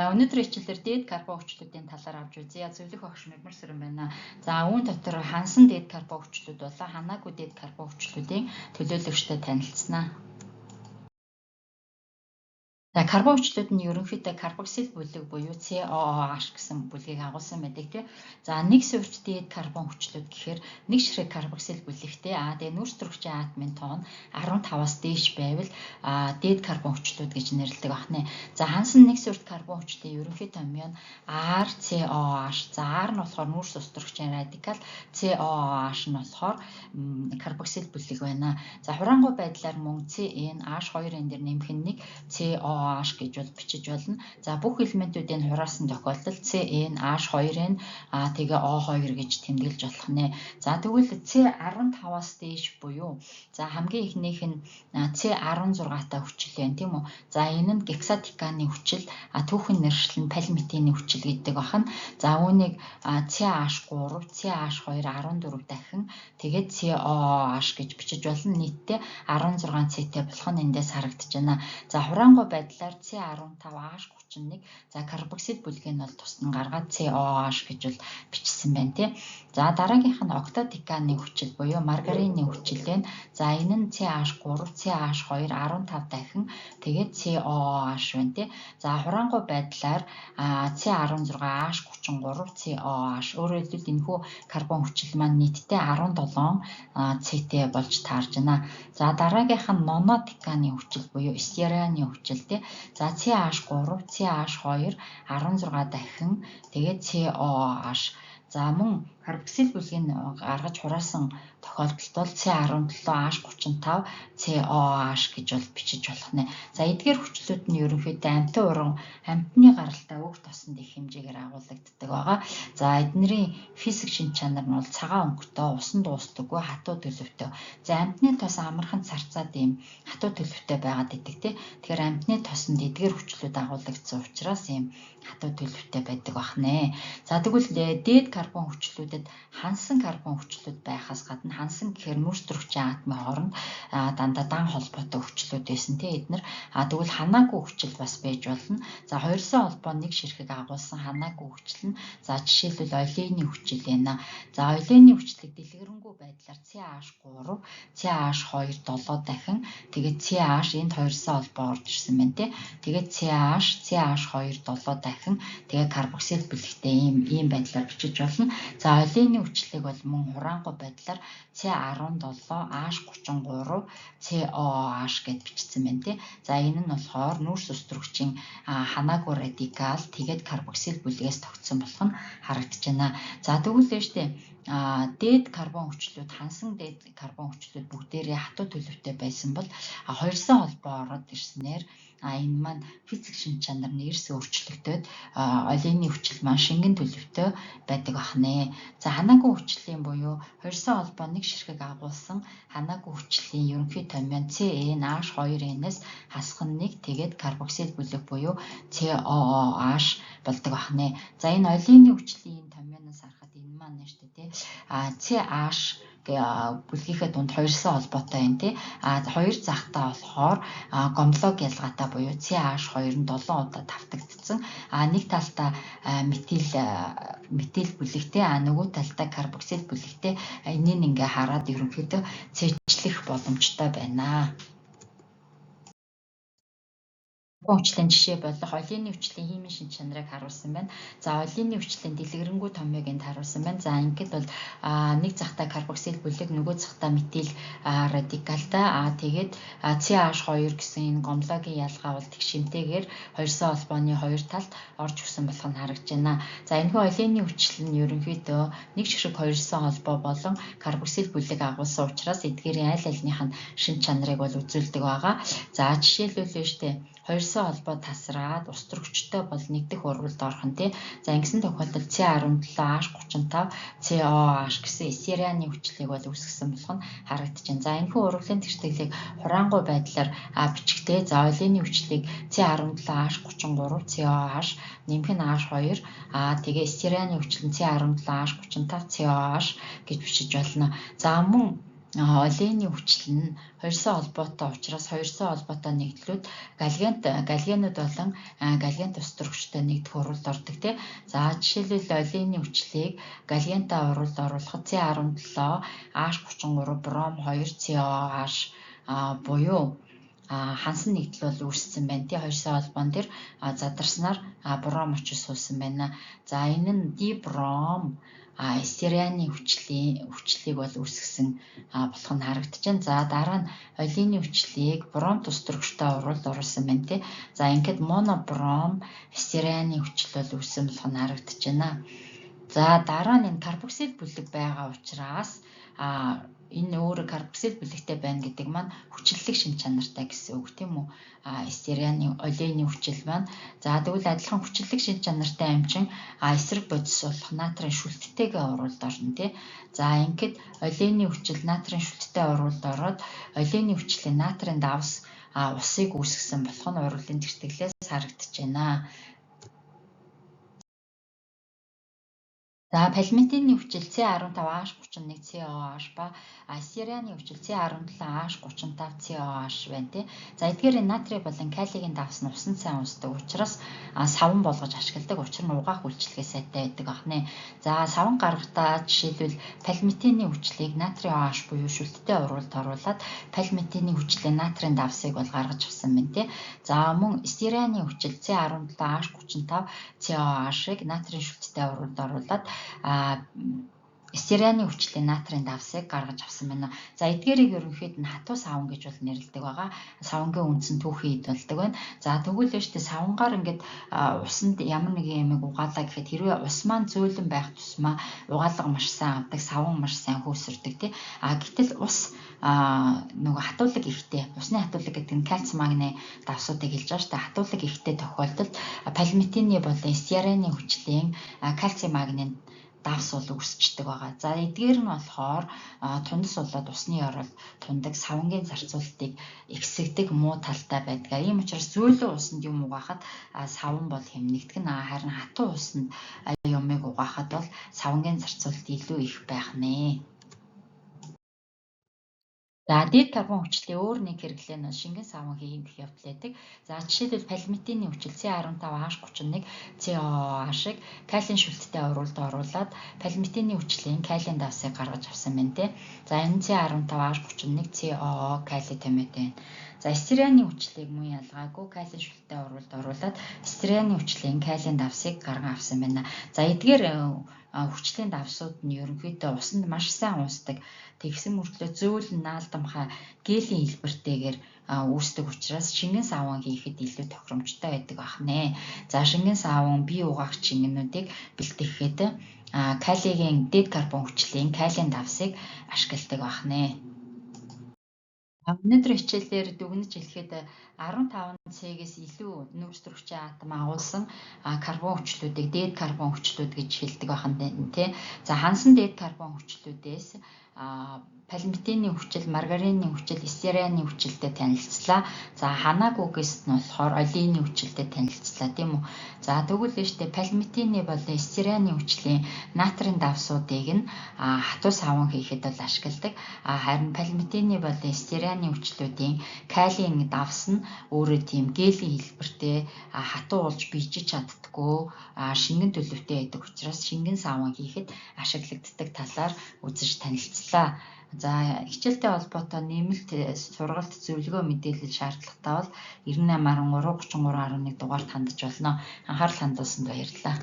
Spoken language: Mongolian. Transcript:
За өнөөдрийн хичээлээр дээд карбон хүчлүүдийн талаар авч үзье. Зөвлөх багш Мэрмэр сүрэн байна. За үүн дотор хансан дээд карбон хүчлүүд болон ханаагүй дээд карбон хүчлүүдийн төлөөлөгчтэй танилцсанаа. За карбон хүчлүүд нь ерөнхийдөө карбоксил бүлэг буюу COOH гэсэн бүлгийг агуулсан байдаг тий. За нэг суурьт дээд карбон хүчлүүд гэхээр нэг ширхэг карбоксил бүлэгтэй. Тэгээ нүүрс төрөгчийн атомын тоон 15-аас дээш байвал дээд карбон хүчлүүд гэж нэрлэдэг байна. За хансан нэг суурьт карбон хүчлийн ерөнхий томьёо нь RCOH. За R нь болохоор нүүрс ус төрөгчийн радикал, COOH нь болохоор карбоксил бүлэг байна. За хураангуй байдлаар мөн CnH2n дээр нэмэх нь 1 CO OH гэж бол бичиж болно. За бүх элементүүдийг хураасан тохиолдолд CnH2n тэгээ O2 гэж тэмдэглэж болох нэ. За тэгвэл C15-аас дээш буюу за хамгийн эхнийх нь C16-тай хүчил байна, тийм үү? За энэ нь гексадеканы хүчил, түүхэн нэршил нь пальмитины хүчил гэдэг байна. За үүнийг CH3, CH2 14 дахин тэгээд COOH гэж бичиж болно. Нийтдээ 16 C-тэй болох нь эндээс харагдаж байна. За хураангуй байдлаар C15H31, за карбоксил бүлгийг нь бол тусдан гаргаад COOH гэж бол бичсэн байна тий. За дараагийнх нь октадеканы хүчил буюу маргарины хүчил байна. За энэ нь CH3, CH2 15 дахин тэгээд COOH байна тий. За хураангуй байдлаар C16H33 COOH, өөрөөр хэлбэл энэхүү карбон хүчил маань нийтдээ 17 C-тэй болж таарж байна. За дараагийнх нь нонодеканы хүчил буюу стеарины хүчил тий. За CH3, CH2 16 дахин тэгээд COOH. За мөн карбоксил бүлгийг гаргаж хураасан тохиолдолд бол C17H35 COOH гэж бол бичиж болох нэ. За эдгээр хүчлүүд нь ерөнхийдөө амьтан уран амьтны гаралтай өөх тосонд их хэмжээгээр агуулагддаг байгаа. За эднэрийн физик шинж чанар нь бол цагаан өнгөтэй, усан дуустдаггүй, хатуу төлөвтэй. За амьтны тос амархан царцаад ийм хатуу төлөвтэй байгаад идэг тий. Тэгэхээр амьтны тосонд эдгээр хүчлүүд агуулагдсан учраас ийм хатуу төлөвтэй байдаг бахнэ. За тэгвэл дээд карбон хүчлүүдэд хансан карбон хүчлүүд байхаас гадна хансан гэхээр нүүрс төрөгчийн атомын хооронд дандаа дан холбоотой хүчлүүд байсан тий эднэр. Тэгвэл ханаагүй хүчил бас байж болно. За хоёрсон холбоо нэг ширхэг агуулсан ханаагүй хүчил нь за жишээлбэл олейны хүчил байна. За олейны хүчлийг дэлгэрэнгүй байдлаар CH3, CH2 7 дахин тэгээд CH энд хоёрсон холбоо орж ирсэн байна тий. Тэгээд CH, CH2 7 дахин тэгээ карбоксил бүлэгтэй ийм байдлаар бичиж болно. За олейны хүчлийг бол мөн хураангуй байдлаар C17H33 COOH гэд бичсэн байна тий. За энэ нь болохоор нүүрс ус төрөгчийн ханаагүй радикал тэгээд карбоксил бүлгээс тогтсон болох нь харагдаж байна. За тэгвэл штэ дээд карбон хүчлүүд, хансан дээд карбон хүчлүүд бүгдээрээ хатуу төлөвтэй байсан бол хоёрсон холбоо ороод ирснээр энэ маань физик шинж чанар нь эрс өөрчлөгдөд олейны хүчил маань шингэн төлөвтэй байдаг бахнэ. За ханаагүй хүчлийн буюу хоёрсон холбоо нэг ширхэг агуулсан ханаагүй хүчлийн ерөнхий томьёо нь CnH2n-ээс хасах нь 1 тэгээд карбоксил бүлэг буюу COOH болдог бахнэ. За энэ олейны хүчлийн энэ томьёоноос харахад энэ маань нь шүү дээ тий. CH бүлгийнхээ дунд хоёрсон холбоотой юм тий. Хоёр захтаа болохоор гомлог ялгаатай буюу CH2 нь 7 удаа тавтагдсан. Нэг талдаа метил бүлэгтэй, нөгөө талдаа карбоксил бүлэгтэй. Энийг ингээ хараад ерөнхийдөө цээжлэх боломжтой байна. Хүчлийн жишээ болох олейны хүчлийн химийн шинж чанарыг харуулсан байна. За олейны хүчлийн дэлгэрэнгүй томьёог энд харуулсан байна. За ингээд бол нэг захтаа карбоксил бүлэг, нөгөө захтаа метил радикалтай. Тэгээд CH2 гэсэн энэ гомлогийн ялгаа бол тэгш шимтэйгээр хоёрсон холбооны хоёр талд орж өгсөн болох нь харагдаж байна. За энэхүү олейны хүчил нь ерөнхийдөө нэг ширхэг хоёрсон холбоо болон карбоксил бүлэг агуулсан учраас эдгээрийн аль альных нь шинж чанарыг бол үзүүлдэг байгаа. За жишээлбэл штэ хоёрсон холбоо тасраад ус төрөгчтэй бол нэгдэх урвалд орох нь тий. За ингэсэн тохиолдолд C17H35 COOH гэсэн эсерианы хүчлийг бол үүсгэсэн болох нь харагдаж байна. За энэхүү урвалын тэгштгэлийг хураангуй байдлаар бичгтээ. За олейны хүчлийг C17H33 COOH нэмэх нь H2 тэгээ эсерианы хүчил нь C17H35 COOH гэж бичиж болно. За мөн Олейны хүчил нь хоёрсон холбоотой учраас хоёрсон холбоотой нэгдлүүд галогенууд болон галоген тус төрөгчтэй нэгдэх уралд ордог тий. За жишээлбэл олейны хүчлийг галогентай уралд оруулахад C17 H33 бром 2 COH буюу хансан нэгдэл бол үүссэн байна тий. Хоёрсон холбоон дээр задарснаар бром очиж суусан байна. За энэ нь дибром стирианы хүчлийг бол үүсгэсэн болох нь харагдаж байна. За дараа нь олины хүчлийг бром тус төрөгчтэй уралд оруулсан байна тий. За ингээд монобром стирианы хүчил бол үүссэн болох нь харагдаж байна. За дараа нь энэ карбоксил бүлэг байгаа учраас энэ өөрөө карбоксил бүлэгтэй байна гэдэг маань хүчлэлэг шин чанартай гэсэн үг тийм үү? Стирианы олейны хүчил маань. За тэгвэл адилхан хүчлэлэг шин чанартай амчин эсрэг бодис болох натрийн шүлттэйгээ уралд орно тий. За ингээд олейны хүчил натрийн шүлттэй уралд ороод олейны хүчлийн натрийн давс усыг үүсгэсэн болох нь уруулын тэтгэлээс харагдаж байна. За пальмитины хүчил C15H31 COH ба стирианы хүчил C17H35 COH байна тий. За эдгээр натрий болон калигийн давс нь усанд сайн уусдаг учраас саван болгож ашигладаг. Учир нь угаах үйлчилгээ сайтай байдаг ахнэ. За саван гаргахдаа жишээлбэл пальмитины хүчлийг натрий OH буюу шүлттэй уруулд оруулаад пальмитины хүчлийн натрийн давсыг бол гаргаж авсан байна тий. За мөн стирианы хүчил C17H35 COH-ыг натрийн шүлттэй уруулд оруулаад стирианы хүчлийн натрийн давсыг гаргаж авсан байна. За эдгээрийг ерөнхийд нь хатуу саван гэж бол нэрлэдэг байгаа. Савангийн үндсэн түүхий эд болдог байна. За тэгвэл биш үү савангаар ингээд усанд ямар нэгэн юмыг угаалаа гэхэд хэрвээ ус маань зөөлөн байх тусмаа угаалга маш сайн авдаг, саван маш сайн хөөсөрдөг тий. Гэтэл ус нөгөө хатуулаг ихтэй, усны хатуулаг гэдэг нь кальци магне давсуудыг хэлж байгаа шүү дээ. Хатуулаг ихтэй тохиолдолд пальмитины болон стирианы хүчлийн кальци магне давс бол үүсчдэг байгаа. За эдгээр нь болохоор тундас болоод усны оролд тундаг савангийн зарцуулалтыг ихсэгдэг муу талтай байдаг. Ийм учраас зөөлөн усанд юм угаахад саван бол хэмнэгдэх нь, харин хатуу усанд юмыг угаахад бол савангийн зарцуулалт илүү их байх нэ. За дээд карбон хүчлийн өөр нэг хэрэглээ нь шингэн саван хийх явдал байдаг. За жишээлбэл пальмитины хүчил C15H31 COH-ыг калийн шүлттэй уралд оруулаад пальмитины хүчлийн калийн давсыг гаргаж авсан байна те. За энэ C15H31 COO кали томьёотой байна. За стирианы хүчлийг мөн ялгаагүй калийн шүлттэй уралд оруулаад стирианы хүчлийн калийн давсыг гарган авсан байна. За эдгээр хүчлийн давсууд нь ерөнхийдөө усанд маш сайн уусдаг. Тэгсэн мөртлөө зөөлөн наалдамхай гелийн хэлбэртэйгээр үүсдэг учраас шингэн саван хийхэд илүү тохиромжтой байдаг ахнэ. За шингэн саван бие угаагч шингэнүүдийг бэлтгэхэд калигийн дээд карбон хүчлийн калийн давсыг ашигладаг бахнэ. Өнөөдрийн хичээлээр дүгнэж хэлэхэд 15 C-гээс илүү нүүрс төрөгчийн атом агуулсан карбон хүчлүүдийг дээд карбон хүчлүүд гэж хэлдэг байх нь тий. За хансан дээд карбон хүчлүүдээс пальмитины хүчил, маргарины хүчил, стирианы хүчилтэй танилцлаа. За ханаагүйгээс нь болохоор олины хүчилтэй танилцлаа тийм үү. За тэгвэл штэ пальмитины болон стирианы хүчлийн натрийн давсуудыг нь хатуу саван хийхэд бол ашигладаг. Харин пальмитины болон стирианы хүчлүүдийн калийн давс нь өөрөө тийм гелийн хэлбэртэй хатуу болж бийжиж чаддаггүй, шингэн төлөвтэй байдаг учраас шингэн саван хийхэд ашиглагддаг талаар үзэж танилцлаа. За хичээлтэй холбоотой нэмэлт сургалт зөвлөгөө мэдээлэл шаардлагатай бол 98.3 33.11 дугаарт хандаж болно. Анхаарал хандуулсанд баярлалаа.